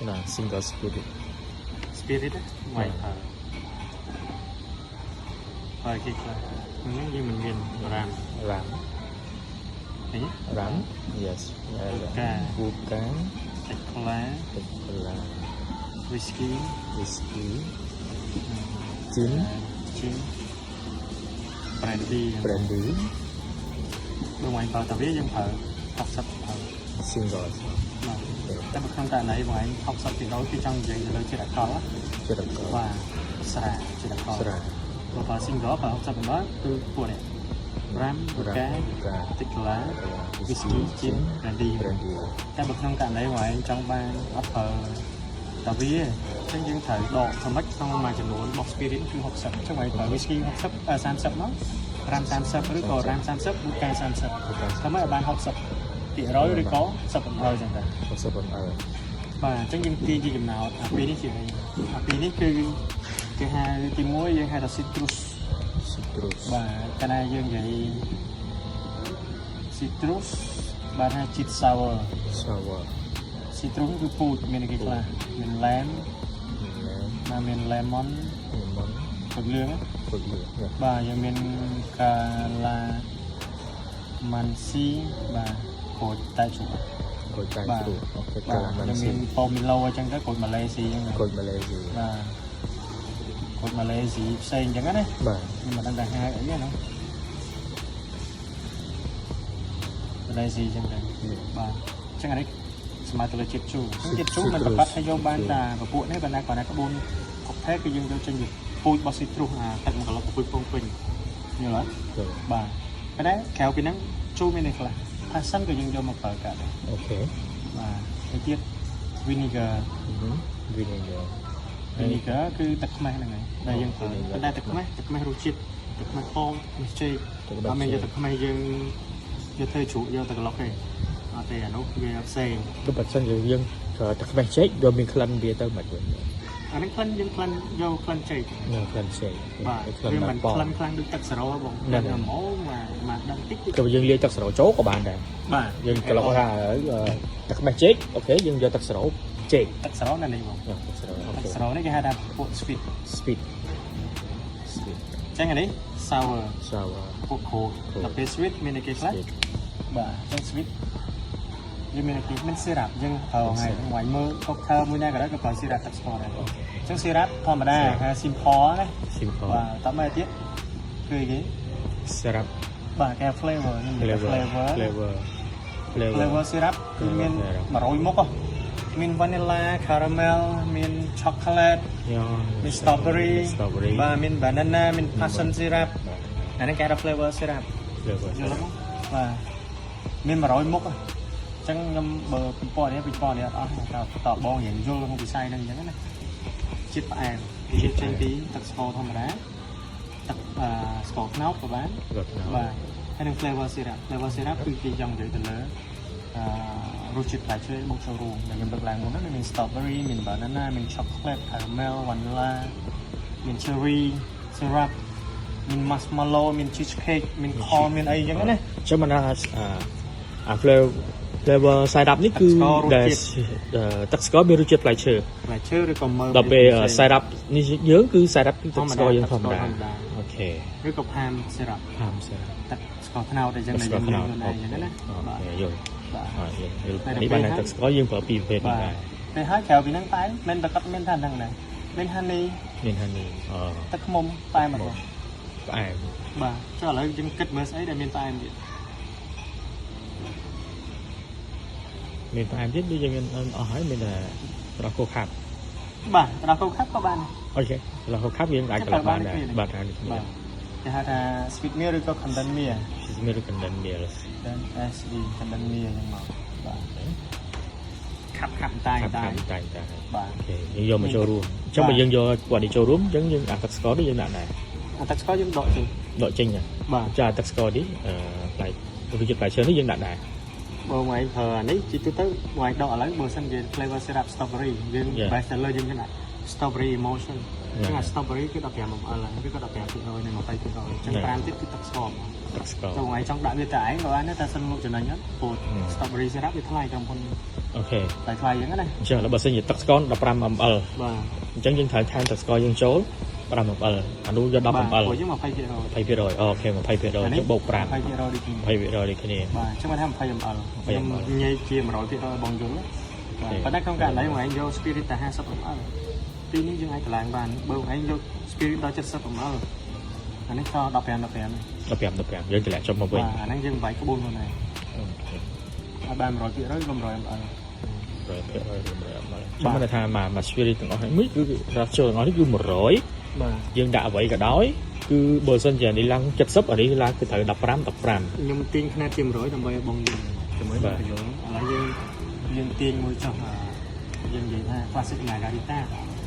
ណា single spirit. Spirit វាយប្រើហើយគេខ្លះហ្នឹងយើងមិនមាន rum. Rum. ឃើញ? Rum, yes. Vodka. Vodka. Tequila. Tequila. Whisky. Whiskey, gin. Gin, brandy. Brandy. បើមកប្រើតាវាយើងប្រើ60ប្រើ Single. បាទតែបើក្នុងករណីបងឯង60%គឺចង់និយាយទៅលើជាតិអាល់កុល ជាតិអាល់កុល បាទស្រាជាតិអាល់កុល ស្រា បើប្រើ single ប្រើ60%គឺពួកនេះ rum, vodka, vodka, tequila, whisky, gin, brandy. Brandy. តែបើក្នុងករណីបងឯងចង់បានអត់ប្រើតាវាអញ្ចឹងយើងត្រូវដកធ្វើម៉េចក្នុងមួយចំនួនរបស់ spirit គឺ60អញ្ចឹងបងឯងប្រើ whisky 60អឺ30មក rum 30ឬក៏ rum 30 vodka 30ធ្វើម៉េចឲ្យបាន60%ឬក៏10%អញ្ចឹងទៅ 60 ml. បាទអញ្ចឹងយើងទាញជាចំណោទអាពីរនេះជាអីអាពីរនេះគឺគេហៅទី1យើងហៅថា citrus. Citrus. បាទកាលណាយើងនិយាយ citrus បាទថាជាតិ sour. Sour. Citrus គឺពូជមានអីគេខ្លះមាន lime. Lemon. បាទមាន lemon. Lemon. ពឹកលឿង ពឹកលឿង បាទយើងមាន calamansi បាទក្រូចតែជ្រូក ក្រូចតែ បាទ ជ្រូក okay. បាទ កាឡា យើង ម៉ាន់ស៊ី មាន pomelo អញ្ចឹងទៅក្រូចម៉ាឡេស៊ីអញ្ចឹង ក្រូចម៉ាឡេស៊ី បាទក្រូចម៉ាឡេស៊ីផ្សេងអញ្ចឹងណា បាទ ខ្ញុំមិនដឹងថាហៅអីណាម៉ាឡេស៊ីអញ្ចឹងទៅបាទអញ្ចឹងអានេះស្មើទៅលើជាតិជូរអញ្ចឹងជាតិជូរមិនប្រកាសថាយកបានតាពពួកនេះប៉ុន្តែគ្រាន់តែក្បួន cocktail គឺយើងយកចេញពីពូជរបស់ citrus អាទឹកមួយកន្លុកពូជពងពេញយល់អត់ ចូល បាទប៉ុន្តែក្រៅពីហ្នឹងជូរមានអីខ្លះ passion ក៏យើងយកមកប្រើកើតដែរ Okay. បាទទៅទៀត vinegar. Vinegar. Vinegar គឺទឹកខ្មេះហ្នឹងហើយដែលយើងប្រើ Vinegar. ប៉ុន្តែទឹកខ្មេះទឹកខ្មេះរសជាតិទឹកខ្មេះពងទឹកខ្មេះចេក ទឹកខ្មេះ អត់មាន ចេក យកទឹកខ្មេះយើងយកធ្វើជ្រូកយកទៅក្លុកទេអត់ទេអានោះវាផ្សេង គឺបើសិនជាយើងប្រើទឹកខ្មេះចេកវាមានក្លិនវាទៅមិនវិញ អានេះក្លិនយើងក្លិនយកក្លិនចេក នៅក្លិនចេក បាទ ក្លិន វាមិន ប៉ ក្លិនខ្លាំងដូចទឹកសារ៉ូបង ហ្នឹងហើយ ក្លិនហ្មងមកមកដឹងតិចតិច ក៏យើងលាយទឹកសារ៉ូចូលក៏បានដែរ បាទ យើងក្លុកថាទឹកខ្មេះចេក okay យើងយកទឹកសារ៉ូចេក ទឹកសារ៉ូនៅនេះបង ទឹកសារ៉ូអូ ទឹក ខេ សារ៉ូនេះគេហៅថាពួក sweet. Sweet, sweet. អញ្ចឹងអានេះ sour. Sour. ពួកក្រូច ក្រូច ដល់ពេល sweet មានអីគេខ្លះ sweet. បាទអញ្ចឹង sweet យើងមានអីគេមាន syrup យើងប្រើថ្ងៃថ្ងៃមើល cocktail មួយណាក៏ដោយក៏ប្រើ syrup ទឹកស្ករដែរអញ្ចឹង syrup ធម្មតាហៅ simple ណា Simple. បាទតមកទៀតគឺអីគេ Syrup. បាទគេហៅ flavor នេះមាន Flavor. Flavor. Flavor, flavor. Flavor syrup គឺមាន Flavor syrup. 100មុខហ៎មាន vanilla, caramel មាន chocolate យ៉ មាន strawberry. Strawberry. បាទមាន banana មាន passion syrup. បាទ អានេះគេហៅថា flavor syrup. Flavor. យល់ទេបាទមាន100មុខហ៎អញ្ចឹងខ្ញុំបើពិព័រណ៍នេះពិព័រណ៍នេះអត់អស់តែតបងរៀងយល់ក្នុងវិស័យហ្នឹងអញ្ចឹងណាជាតិផ្អែមវាចេញពីទឹកស្ករធម្មតាទឹកអឺស្ករត្នោតក៏បាន បាទ បាទហើយនឹង flavor syrup, flavor syrup គឺគេចង់និយាយទៅលើអឺរសជាតិផ្លែឈើបុកចូលរួមដែលខ្ញុំលើកឡើងមុនហ្នឹងមាន strawberry មាន banana មាន chocolate, caramel, vanilla មាន cherry syrup មាន marshmallow មាន cheesecake មាន corn មានអីអញ្ចឹងណា ចឹងមិនថាអា flavor syrup នេះគឺ ទឹកស្កររស ដែល ជាតិ ទឹកស្ករមានរសជាតិផ្លែឈើ ផ្លែឈើឬក៏មើល ដល់ពេល syrup នេះយើងគឺ syrup គឺទឹកស្ករយើងធម្មតា okay. ឬក៏ palm syrup. Palm syrup. ទឹកស្ករត្នោតអីចឹង ទឹកស្ករត្នោត ដែលយើងលាយខ្លួនឯងអញ្ចឹងណាបាទ okay យល់ បាទ ហើយយល់នេះបានតែទឹកស្ករយើងប្រើពីរប្រភេទនេះ បាទ ដែរ ពេលហើយក្រៅពីហ្នឹងតែមិនប្រកាសមានថាហ្នឹងដែរមាន honey. មាន honey អ ទឹកឃ្មុំផ្អែមអត់បង ផ្អែម បាទចុះឥឡូវយើងគិតមើលស្អីដែលមានផ្អែមទៀត មានផ្អែមទៀតដូចយើងមានអស់ហើយមានតែត្រោះគោខាប់ បាទត្រោះគោខាប់ក៏បាន Okay ត្រោះគោខាប់យើងអាចត្រឡប់បានដែរបាទអានេះ បាទគេហៅថា sweet milk ឬក៏ condensed milk. មានឬ condensed milk. SD condensed milk អញ្ចឹងមកបាទខាប់ខាប់តែ ខាប់ តែ ខាប់តែតែ បាទ Okay យើងយកមកចូលរួមអញ្ចឹងបើយើងយកគាត់នេះចូលរួមអញ្ចឹងយើងអាទឹកស្ករនេះយើងដាក់ដែរ អាទឹកស្ករយើងដកចេញ ដកចេញដែរ បាទ ចាអាទឹកស្ករនេះអឺផ្លែរសជាតិផ្លែឈើនេះយើងដាក់ដែរ បើមកឯងប្រើអានេះជីទូទៅមកឯងដកឥឡូវបើសិនជា flavor syrup strawberry យើង Yeah. base ទៅលើយើងគេដាក់ strawberry emulsion អញ្ចឹងអា strawberry គឺ15 ml ហើយឬក៏15%នៃ20%អញ្ចឹង5ទៀតគឺទឹកស្ករហ្មង ទឹកស្ករ ចូលថ្ងៃចង់ដាក់វាតែឯងក៏បានដែរតែសិនលក់ចំណេញអត់ព្រោះ strawberry syrup វាថ្លៃក្រុមហ៊ុន OK ថ្លៃថ្លៃអញ្ចឹងណា អញ្ចឹងឥឡូវបើសិនជាទឹកស្ករ15 ml បាទ អញ្ចឹងយើងត្រូវថែមទឹកស្ករយើងចូល5 ml អានោះយក10 ml ព្រោះយើង20% 20% OK 20%អញ្ចឹងបូក5 20%ដូចគ្នា 20%ដូចគ្នា បាទអញ្ចឹងមកថា20 ml ខ្ញុំញែកជា100%បងយល់បាទប៉ុន្តែក្នុងករណីបងឯងយក spirit តែ50 ml ទីនេះយើងអាចតម្លើងបានបើបងឯងយក spirit ដល់70 ml អានេះត15 15 15 15យើងតម្លាក់ចុះមកវិញ បាទអាហ្នឹងយើងបាយក្បួនខ្លួនឯង OK ឲ្យបាន100%ក៏100 ml 100% 100 ml ចាំមិនថាមកមក spirit ទាំងអស់នេះមួយគឺ ratio ទាំងអស់នេះគឺ100 បាទ យើងដាក់អ្វីក៏ដោយគឺបើសិនជានេះឡើង70អានេះឡើងគឺត្រូវ15 15 ខ្ញុំទាញខ្នាតជា100ដើម្បីឲ្យបងយល់ជាមួយ បាទ បងយល់ឥឡូវយើងយើងទាញមួយចុះអាយើងនិយាយថា classic margarita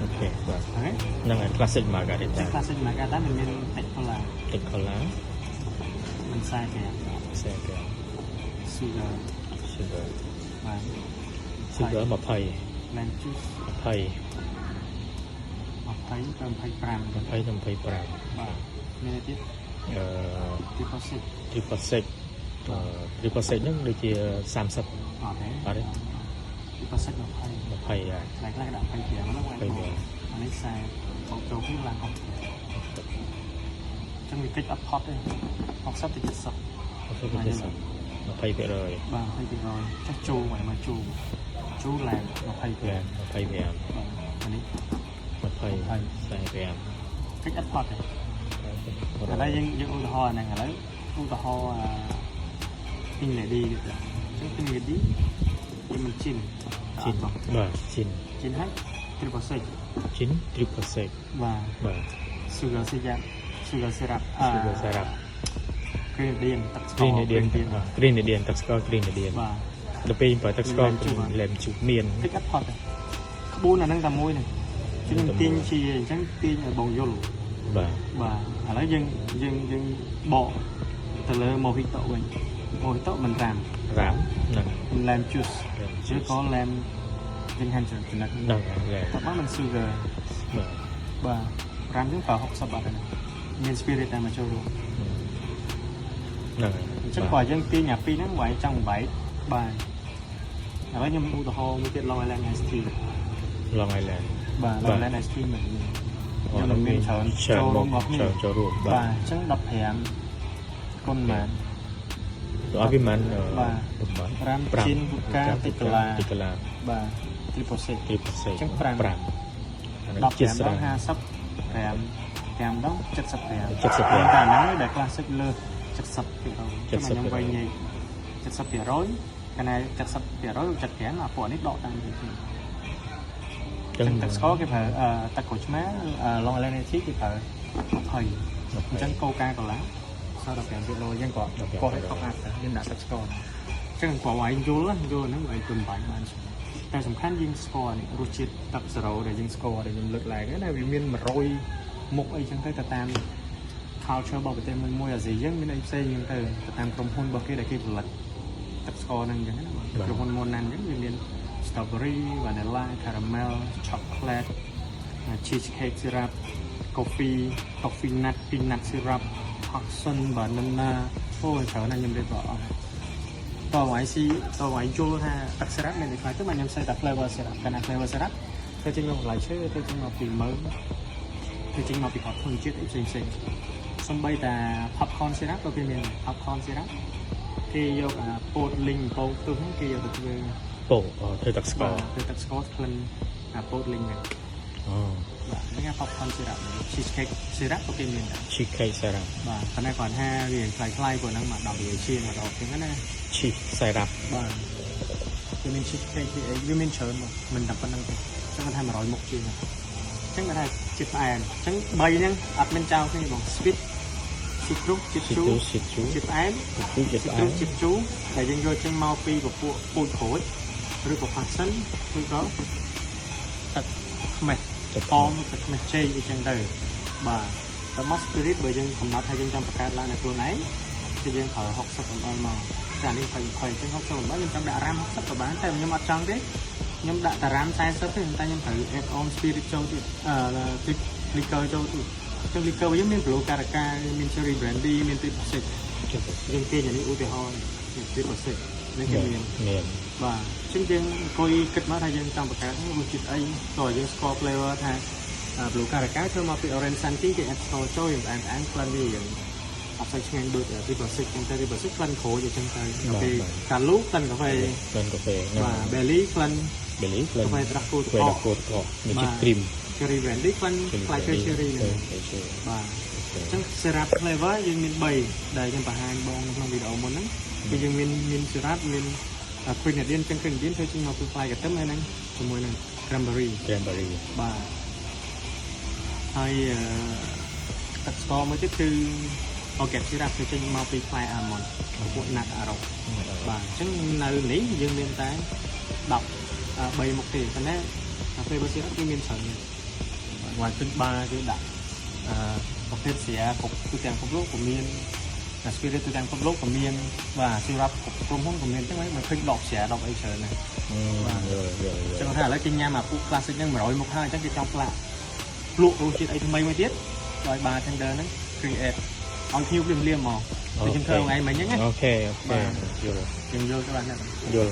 OK បាទ ហើយ ហ្នឹងហើយ classic margarita classic margarita มันមាន tequila tequila មិនខ្សែគេ ខ្សែកែ sugar sugar បាទ sugar 20 lime juice 20 20ទៅ25 20ទៅ25 បាទមានអីទៀត អឺ triple sec triple sec អឺ triple sec ហ្នឹងដូចជា30 អត់ទេ អត់ទេ triple sec 20 20ហើយ ខ្លះខ្លះដាក់25ហ្នឹងបង 25 អានេះខ្សែបោកចូលគ្នាឡើង60ចឹងវាកិច្ចអត់ផុតទេ60ទៅ70 60ទៅ70 20% បាទ20%ចាស់ជូរមកមកជូរជូរឡើង25 25 បាទអានេះ 20 45 កិច្ចអត់ផុតទេឥឡូវយើងយើងឧទាហរណ៍អាហ្នឹងឥឡូវឧទាហរណ៍អា Pink Lady ទៀតអញ្ចឹង Pink Lady វាមិន gin gin បាទ gin gin ហើយ triple sec gin triple sec បាទ បាទ sugar syrup sugar syrup sugar syrup grenadine ទឹកស្ករ grenadine grenadine ទឹកស្ករ grenadine បាទ ដល់ពេលប្រើទឹកស្ករ lime juice មាន តិចអត់ផុតទេក្បួនអាហ្នឹងតែមួយហ្នឹងជាងទាញជាអញ្ចឹងទាញឲ្យបងយល់ បាទ បាទឥឡូវយើងយើងយើងបកទៅលើ mojito វិញ mojito មិន rum rum ហ្នឹង មិន lime juice lime ឬក៏ lime យើងហាន់ចំណិត ហ្នឹង lime តែមកមិន sugar បាទ បាទ rum យើងប្រើ60បាត់ហើយមាន spirit តែមកចូលរួម ហ្នឹង អញ្ចឹងបើយើងទាញអាពីរហ្នឹងបើចង់បែកបាទឥឡូវខ្ញុំឧទាហរណ៍មួយទៀត Long Island Iced Tea Long Island បាទ Long Island Iced Tea មិនមាន យើងមានច្រើនចូលរួមរបស់គ្នា ច្រើនចូលរួម បា បាទ ទអញ្ចឹង15គុណប៉ុន្មាន ទៅអស់វាមិន បាទ ប្រហែល 5 gin vodka tequila tequila បាទ triple sec triple sec អញ្ចឹង5 5អានេះ 15 ជាស្រា ដង55 5ដង75 75 តែអាហ្នឹងដែល classic លើ70%ចឹងខ្ញុំវិញញែក70%កាលណា70% 75អាពួកនេះដកតាមនេះ ចឹ ចឹ ង ងទឹកស្ករគេប្រើអឺទឹកក្រូចឆ្មា Long Island Iced Tea គេប្រើ20អញ្ចឹងកូកាកូឡាសល់15%អញ្ចឹងគាត់គាត់ឲ្យ top up ទៅយើងដាក់ទឹកស្ករអញ្ចឹងគាត់ឲ្យយល់យល់ហ្នឹងឲ្យទៅបាញ់បានតែសំខាន់យើងស្គាល់នេះរសជាតិទឹកសេរ៉ូដែលយើងស្គាល់ដែលខ្ញុំលើកឡើងហ្នឹងណាវាមាន100មុខអីចឹងទៅទៅតាម culture របស់ប្រទេសមួយមួយអាស៊ីយើងមានអីផ្សេងចឹងទៅទៅតាមក្រុមហ៊ុនរបស់គេដែលគេផលិតទឹកស្ករហ្នឹងអញ្ចឹងណាបាទក្រុមហ៊ុនមុនណាអញ្ចឹងវាមាន strawberry vanilla caramel chocolate cheesecake syrup coffee coffee nut peanut syrup passion banana អូច្រើនណាស់ខ្ញុំរៀបរាប់អស់ហើយតោះឲ្យស៊ីតោះឲ្យយល់ថាទឹក syrup មានអីខ្លះទៅមកខ្ញុំសេតែ flavor syrup កាលណា flavor syrup ធ្វើចេញមកបន្លែឈើធ្វើចេញមកពីមើមធ្វើចេញមកពីកត់ធនជាតិអីផ្សេងផ្សេងសំបីតា popcorn syrup ក៏គេមានដែរ popcorn syrup គេយកអាពោតលីងពងខ្ទុះហ្នឹងគេយកទៅធ្វើ ពោធ្វើទឹកស្ករ បាទធ្វើទឹកស្ករក្លិនអាពោតលីងហ្នឹង អូ បាទហ្នឹងគេ popcorn syrup cheesecake syrup ក៏គេមានដែរ cheesecake syrup បាទប៉ុន្តែគាត់ថាវាថ្លៃថ្លៃព្រោះហ្នឹងមក10រៀលជាងមក10ជាងហ្នឹងណា cheese syrup បាទវាមាន cheesecake វាអីវាមានច្រើនមកមិនតែប៉ុណ្្នឹងទេអញ្ចឹងគាត់ថា100មុខជាងហ្នឹងអញ្ចឹងគាត់ថាជាតិផ្អែមអញ្ចឹង3ហ្នឹងអត់មានចោលគ្នាបង sweet ស៊ីទ្រុសជាតិជូរ ជាតិជូរ ជាតិផ្អែម ជូរជាតិ ស៊ី ផ្អែម ទ្រុសជាតិជូរដែលយើងយកចេញមកពីពពួកពូជក្រូចឬក៏ passion ឬក៏ទឹកខ្មេះ ទឹក ប៉មទឹកខ្មេះចេកអីចឹងទៅបាទតែមក spirit បើយើងកំណត់ថាយើងចង់បង្កើតឡើងនៅខ្លួនឯងគឺយើងប្រើ60 ml មកតែអានេះ20 20អញ្ចឹង60 ml ខ្ញុំចង់ដាក់ rum 60ក៏បានតែខ្ញុំអត់ចង់ទេខ្ញុំដាក់តែ rum 40ទេតែខ្ញុំត្រូវ add on spirit ចូលទៀតអឺ liquor ចូលទៀតអញ្ចឹង liquor យើងមាន blue caraca មាន cherry brandy មាន triple sec យើងទាញអានេះឧទាហរណ៍នេះ triple sec នេះគេមាន មាន បាទអញ្ចឹងយើងអង្គុយគិតមកថាយើងចង់បង្កើតរសជាតិអីតើយើងស្គាល់ flavor ថា Blue Curaçao ធ្វើមកពី orange suntea គេ add ស្ករចូលយើងផ្អែមផ្អែមក្លិនវាយើងអត់សូវឆ្ងាញ់ដូច triple sec ចឹងទៅ triple sec ក្លិនក្រូចអញ្ចឹងទៅដល់ពេល Kalu ក្លិនកាហ្វេ ក្លិនកាហ្វេ បាទ Baileys ក្លិន Baileys ក្លិន កាហ្វេត្រាស់គោទឹក កាហ្វេ ក ដាក់គោទឹកកកមានជាតិ cream Cherry brandy ក្លិនផ្លែឈើ cherry ហ្នឹងបាទអញ្ចឹង syrup flavor យើងមាន3ដែលខ្ញុំបង្ហាញបងនៅក្នុងវីដេអូមុនហ្នឹងគឺយើងមានមាន syrup មាន grenadine អញ្ចឹង grenadine ធ្វើចេញមកពីផ្លែកាទឹមហើយហ្នឹងជាមួយនឹង cranberry cranberry បាទហើយអឺទឹកស្ករមួយទៀតគឺ orchid syrup ធ្វើចេញមកពីផ្លែ almond ពួក nut អឺរ៉ុបបាទអញ្ចឹងនៅនេះយើងមានតែ10 3មុខទេប៉ុន្តែ flavor syrup គឺមានច្រើនទៀតបាទឃើញបាគឺដាក់អឺប្រភេទស្រាគ្រប់ទូទាំងពិភពលោកក៏មាន spirit ទូទាំងពិភពលោកក៏មានបាទ syrup គ្រប់ក្រុមហ៊ុនក៏មានអញ្ចឹងហើយមកឃើញដកស្រាដកអីច្រើនណាស់ យល់យល់យល់ ចឹងថាឥឡូវគេញ៉ាំអាពួក classic ហ្នឹង100មុខហើយអញ្ចឹងគេចង់ផ្លាកភ្លក់រសជាតិអីថ្មីមួយទៀតដោយ bartender ហ្នឹង create ឲ្យភ្ញៀវភ្លាមៗហ្មងដូចខ្ញុំធ្វើថ្ងៃមិញហ្នឹងណា okay okay យល់ យើងយល់ច្បាស់ណាស់ យល់